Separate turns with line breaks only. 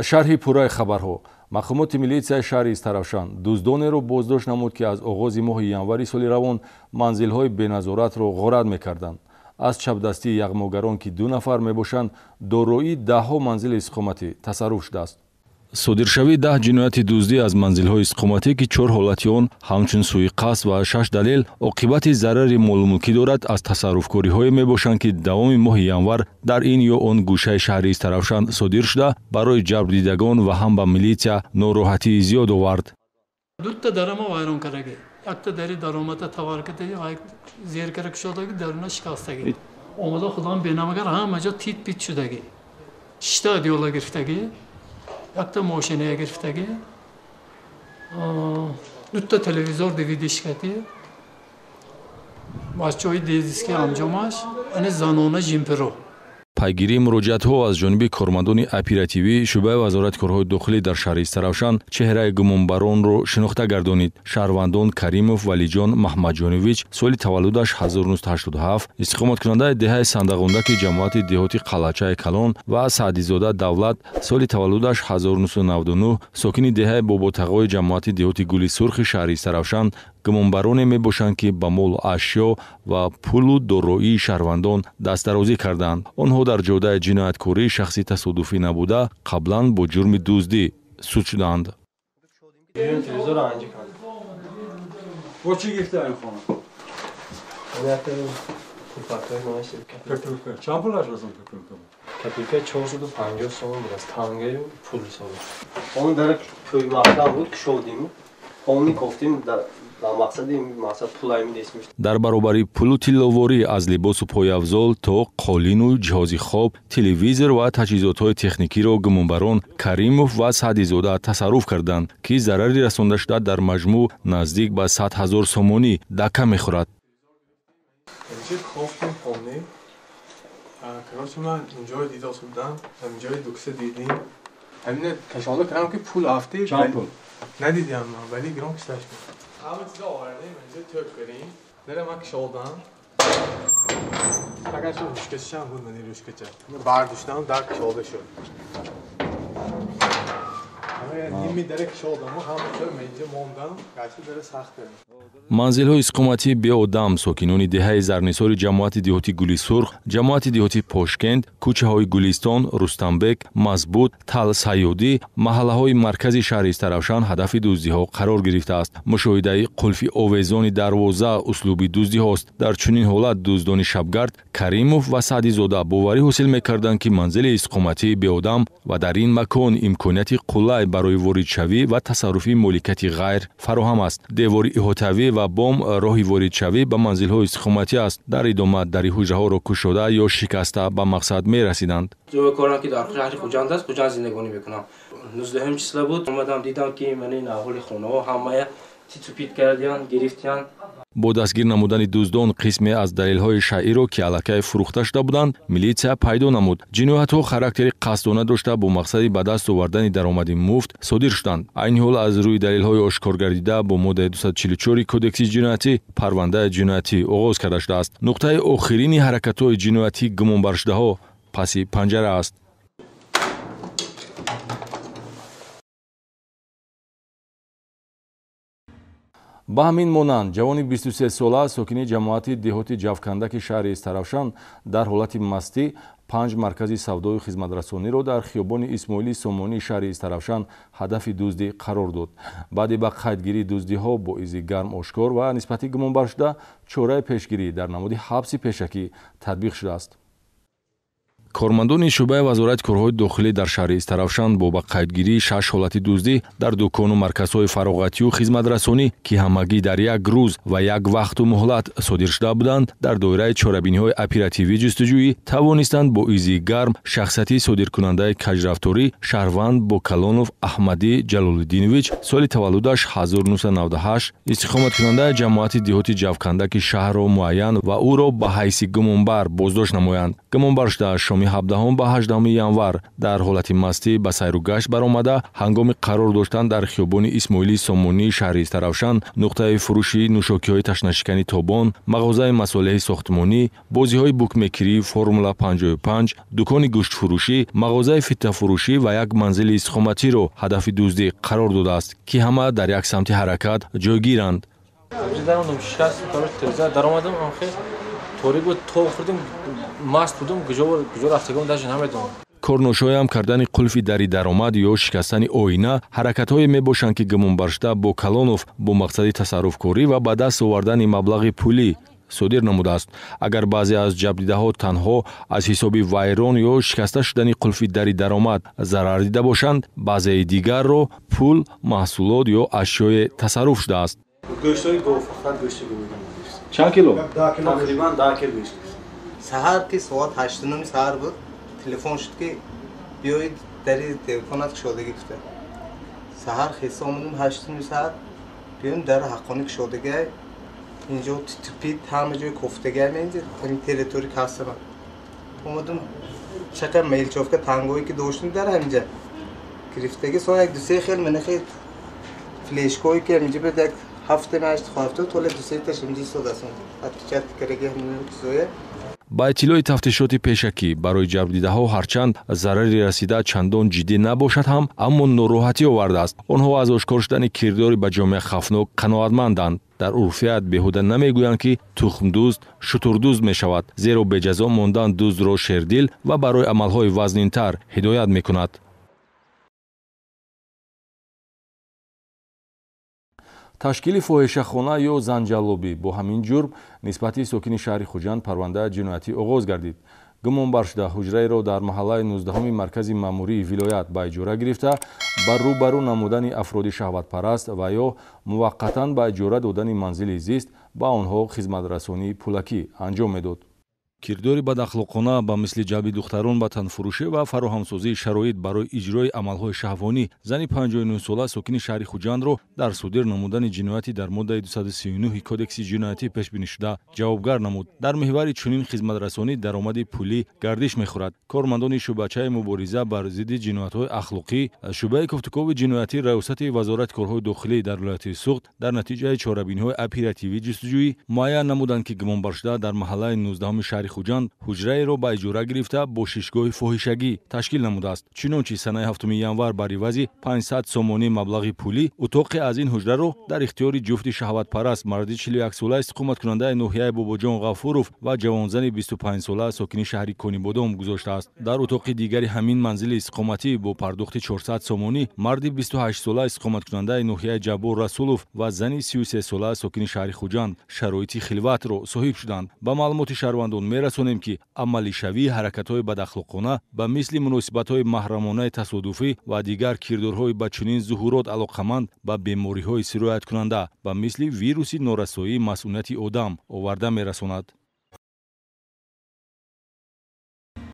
Шарҳи пурраи хабарҳо. Мақомоти милитсияи шаҳри Истаравшан дуздонеро боздошт намуд, ки аз оғози моҳи январи соли равон манзилҳои беназоратро ғорат мекарданд. Аз чапдастии яғмогарон, ки 2 нафар мебошанд, дороии даҳҳо манзили истиқоматӣ тасарруф шудааст. Содиршавии 10 ҷинояти дуздӣ аз манзилҳои истиқоматӣ, ки 4 ҳолати он ҳамчун суиқасд ва 6 далел оқибати зарари молумулкӣ дорад, аз тасарруфкориҳое мебошанд, ки давоми моҳи январ дар ин ё он гӯшаи шаҳри Истаравшан содир шуда, барои ҷабрдидагон ва ҳам ба милитсия нороҳатии зиёд овард.
Дута дарама вайрон кардаги, якта дари даромада тавар кардаги, зер кара кушодаги, даруна шикастаги. Омада худам бенамагар ҳама ҷо тит пит шудаги, шишта одеяло гирифтаги, якта мошиная гирифтаги, дута телевизор DVD шикати, бачаҳои дезиски анҷомаш, ани занона жимпиро.
Пайгирии муроҷиатҳо аз ҷониби кормандони оперативии шӯъбаи вазорати корҳои дохилӣ дар шаҳри Истаравшан чеҳраи гумонбаронро шинохта гардонид. Шаҳрвандон Каримов Валиҷон Маҳмадҷонович, соли таваллудаш 1987, истиқоматкунандаи деҳаи Сандағондаки ҷамоати деҳоти Қалъачаи Калон, ва Саъдизода Давлат, соли таваллудаш 1999, сокини деҳаи Боботағои ҷамоати деҳоти Гули Сурхи шаҳри Истаравшан гумонбароне мебошанд, ки ба молу ашё ва пулу дороии шаҳрвандон дастдарозӣ карданд. Онҳо дар ҷодаи ҷинояткории шахси тасодуфӣ набуда, қаблан бо ҷурми дуздӣ суд шуданд.
Копейка 450 сомон будааст, тангаю пул ҳисоб. Он дар пӯймаҳкам буд, кушодим, они кофтим
дар баробари пулу тилловорӣ аз либосу пойафзол то қолину ҷиҳози хоб, телевизор ва таҷҳизотҳои техникиро гумонбарон Каримов ва Саъдизода тасарруф карданд, ки зарари расондашуда дар маҷмӯъ наздик ба 100 000 сомонӣ дака мехӯрад.
ندیدم من، ولی گرام کشتش بود. همه چیزا آوردیم اینجا ترک کردیم. داره من کشاردم. فقط شو روشکشم بود، من روشکچه. برداشتم در کشاده شد. همه نیمی داره کشاردم و همه چیزا اینجا موندم. قشنگ داره سخت کردیم.
Манзилҳои истиқоматии беодам сокинони деҳаи Зарнисори ҷамоати деҳоти Гули Сурх, ҷамоати деҳоти Пошкент, кӯчаҳои Гулистон, Рустамбек, Мазбут, Талсаёдӣ, маҳаллаҳои маркази шаҳри Истаравшан ҳадафи дуздиҳо қарор гирифтааст. Мушоҳидаи қулфи овезони дарвоза услуби дуздиҳост. Дар чунин ҳолат дуздони шабгард Каримов ва Саъдизода боварӣ ҳосил мекарданд, ки манзили истиқоматии беодам ва дар ин макон имконияти қулай барои воридшавӣ ва тасарруфи моликияти ғайр фароҳам аст. Девори иҳотавӣ ва бом роҳи воридшавӣ ба манзилҳои истиқоматӣ аст. Дар идома дари ҳуҷраҳоро кушода ё шикаста ба мақсад мерасиданд.
Ҷои корам ки дар шаҳри Хуҷанд аст, Хуҷанд зиндагонӣ мекунам. 19 числа буд, омадам дидам, ки мани аҳоли хонаҳо ҳамая титупит кардиянд, гирифтиянд.
Бо дастгир намудани дуздон қисме аз далелҳои шайъиро, ки аллакай фурӯхта шуда буданд, милитсия пайдо намуд. Ҷиноятҳо характери қасдона дошта, бо мақсади ба даст овардани даромади муфт содир шуданд. Айни ҳол аз рӯи далелҳои ошкоргардида бо моддаи 244 кодекси ҷиноятӣ парвандаи ҷиноятӣ оғоз карда шудааст. Нуқтаи охирини ҳаракатҳои ҷиноятӣ гумонбаршудаҳо паси панҷара аст. Ба ҳамин монанд ҷавони 23-сола сокини ҷамоати деҳоти Ҷавкандаки шаҳри Истаравшан дар ҳолати мастӣ 5 маркази савдою хизматрасониро дар хиёбони Исмоили Сомонии шаҳри Истаравшан ҳадафи дуздӣ қарор дод. Баъди ба қайдгирии дуздиҳо бо изи гарм ошкор ва нисбати гумонбаршуда чораи пешгирӣ дар намуди ҳабси пешакӣ татбиқ шудааст. Кормандони шӯъбаи вазорати корҳои дохилӣ дар шаҳри Истаравшан бо ба қайдгирии 6 ҳолати дуздӣ дар дукону марказҳои фароғатию хизматрасонӣ, ки ҳамагӣ дар як рӯз ва як вақту муҳлат содир шуда буданд, дар доираи чорабиниҳои оперативӣ ҷустуҷӯӣ тавонистанд бо изи гарм шахсияти содиркунандаи каҷрафторӣ шаҳрванд Бокалонов Аҳмадӣ Ҷалолиддинович, соли таваллудаш 1998, истиқоматкунандаи ҷамоати деҳоти Ҷавкандаки шаҳрро муайян ва ӯро ба ҳайси гумонбар боздошт намоянд. Гумонбар шуда шоми шабонгоҳи 17 ба 18 январ дар ҳолати мастӣ ба сайру гашт баромада, ҳангоми қарор доштан дар хиёбони Исмоили Сомонии шаҳри Истаравшан нуқтаи фурӯши нӯшокиҳои ташнашикани тобон, мағозаи масолеҳи сохтмонӣ, бозиҳои букмекерии Формула 55, дукони гӯштфурӯшӣ, мағозаи фиттафурӯшӣ ва як манзили истиқоматиро ҳадафи дуздӣ қарор додааст, ки ҳама дар як самти ҳаракат ҷойгиранд.
Торик буд, то хӯрдем, маст будем, куҷо рафтагон даже намедонам.
Корношоям кардани қулфи дари даромад ё шикастани оина ҳаракатҳое мебошанд, ки гумонбаршуда бо Калонов бо мақсади тасарруфкорӣ ва ба даст овардани маблағи пулӣ содир намудааст. Агар баъзе аз ҷабдидаҳо танҳо аз ҳисоби вайрон ё шикаста шудани қулфи дари даромад зарар дида бошанд, баъзеи дигарро пул, маҳсулот ё ашёе тасарруф шудааст.
Гӯштҳои гов, фақат гӯшти гов.
Чанд кило?
Тақрибан 10 кило гӯшт.
Саҳар ки соат 8:30 саҳар буд, телефон шуд ки биёед дари телефонат кушодагӣ гуфта. Саҳар хеста омадем 8:30 саҳар, биёем дар ҳаққони кушодагӣ, инҷо тупит ҳама ҷой кофтагӣ менҷа, ҳамин территория кассама. Омадем чака мелчовка тангое ки доштем дар ҳаминҷа гирифтагӣ, со як ду се хел менахе флешкое ки ҳаминҷа буд, як ҳафта ҳашт ҳафта толе ду се таш ҳаминҷа истодаст, отпечатка кардаги ҳамин чизое.
Ба иттилои тафтишоти пешакӣ барои ҷабрдидаҳо ҳарчанд зарари расида чандон ҷиддӣ набошад ҳам, аммо нороҳатӣ овардааст. Онҳо аз ошкор шудани кирдори ба ҷомеа хавфнок қаноатманданд. Дар урфият беҳуда намегӯянд, ки тухмдузд шутурдузд мешавад, зеро беҷазо мондан дуздро шердил ва барои амалҳои вазнинтар ҳидоят мекунад. Ташкили фоҳишахона ё занҷаллобӣ бо ҳамин ҷурм нисбати сокини шаҳри Хуҷанд парвандаи ҷиноятӣ оғоз гардид. Гумонбар шуда ҳуҷраеро дар маҳаллаи 19 маркази маъмурии вилоят ба иҷора гирифта, ба рӯбарӯ намудани афроди шаҳватпараст ва ё муваққатан ба иҷора додани манзили зист ба онҳо хизматрасонии пулакӣ анҷом медод. Кирдори бадахлоқона ба мисли ҷалби духтарон ба танфурӯшӣ ва фароҳамсозии шароит барои иҷрои амалҳои шаҳвонӣ зани 59сола сокини шаҳри Хуҷандро дар содир намудани ҷинояти дар моддаи 239 кодекси ҷиноятӣ пешбинишуда ҷавобгар намуд. Дар меҳвари чунин хизматрасонӣ даромади пулӣ гардиш мехӯрад. Кормандони шӯъбачаи мубориза бар зидди ҷиноятҳои ахлоқӣ, шӯъбаи кофтукови ҷиноятӣ раёсати вазорати корҳои дохилӣ дар вилояти Суғд дар натиҷаи чорабиниҳои оперативӣ ҷустуҷӯӣ муайян намуданд, ки гумонбаршуда дар маҳаллаи 19 шаҳри Хуҷанд ҳуҷраеро ба иҷора гирифта бо шишгоҳи фоҳишагӣ ташкил намудааст. Чунончи санаи 7 январ бар ивази 500 сомонӣ маблағи пулӣ утоқе аз ин ҳуҷраро дар ихтиёри ҷуфти шаҳватпараст марди 41сола истиқоматкунандаи ноҳияи Бобоҷон Ғафуров ва ҷавонзани 25сола сокини шаҳри Конибодом гузоштааст. Дар утоқи дигари ҳамин манзили истиқоматӣ бо пардохти 400 сомонӣ марди 28сола истиқоматкунандаи ноҳияи Ҷаббор Расулов ва зани 33сола сокини шаҳри Хуҷанд шароити хилватро соҳиб шуданд. Ба маълумоти шаҳрвандон мерасонем, ки амалишавии ҳаракатҳои бадахлоқона ба мисли муносибатҳои маҳрамонаи тасодуфӣ ва дигар кирдорҳои ба чунин зуҳурот алоқаманд ба бемориҳои сирояткунанда ба мисли вируси норасоии масъунияти одам оварда мерасонад.